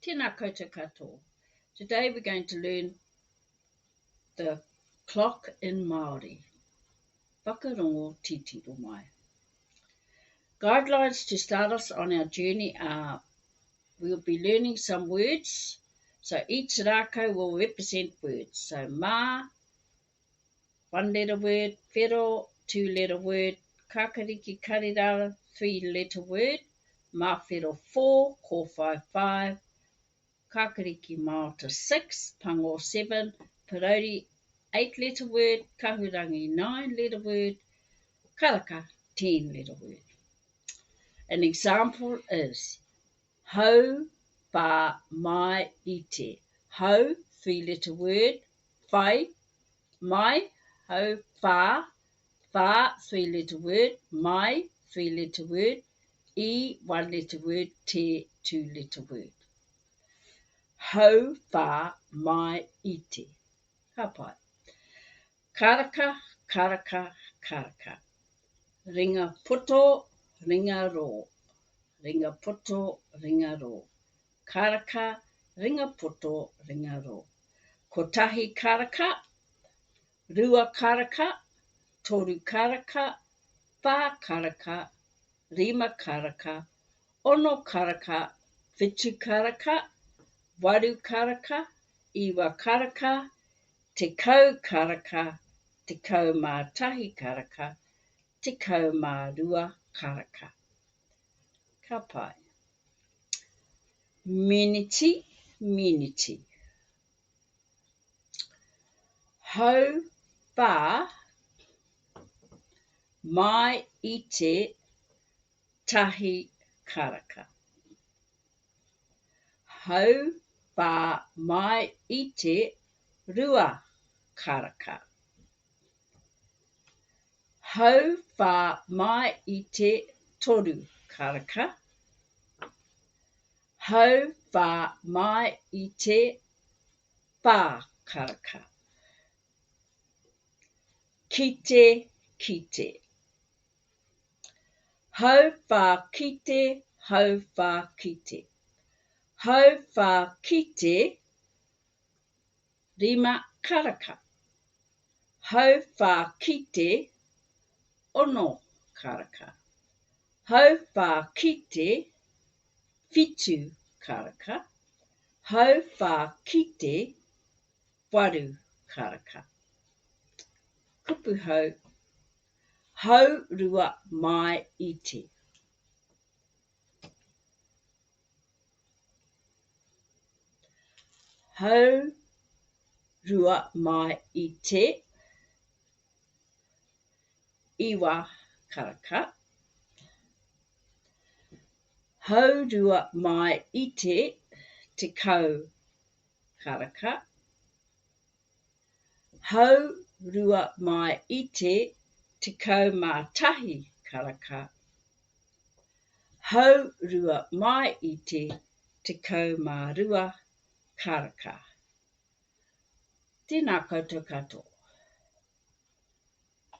Tēnā koutou katoa. Today we're going to learn the clock in Māori. Whakarongo titiro mai. Guidelines to start us on our journey are we'll be learning some words. So each rākau will represent words. So mā, one letter word, whero, two letter word, kakariki karirara, three letter word, māwhero four, kōwhai five, kakariki maota six, pango seven, parauri eight letter word, kahurangi nine letter word, karaka ten letter word. An example is hau, whā, mai, i te. Hau, three letter word, whai, mai, hau, whā, whā, three letter word, mai, three letter word, i, one letter word, te, two letter word. Hau, whā, mai, i te. Ka pai. Karaka, karaka, karaka. Ringa poto, ringa rō. Ringa poto, ringa rō. Karaka, ringa poto, ringa rō. Kotahi karaka, rua karaka, toru karaka, whā karaka, rima karaka, ono karaka, whitu karaka, waru karaka, iwa karaka, tekau karaka, 11 karaka, 12 karaka. Ka pai. Miniti, miniti. Hau whā mai i te tahi karaka. Hau whā mai i te rua karaka. Hau whā mai i te toru karaka. Hau whā mai i te whā karaka. Kite, kite. Hau whā kite, hau whā kite. Hau whā kite, rima karaka. Hau whā kite, ono karaka. Hau whā kite, whitu karaka. Hau whā kite, waru karaka. Kupu hou, Hau rua mai i te. Hau rua mai i te iwa karaka. Hau rua mai i te tekau karaka. Hau rua mai i te 11 karaka. Hau rua mai i te 12 karaka. Tēnā koutou katoa.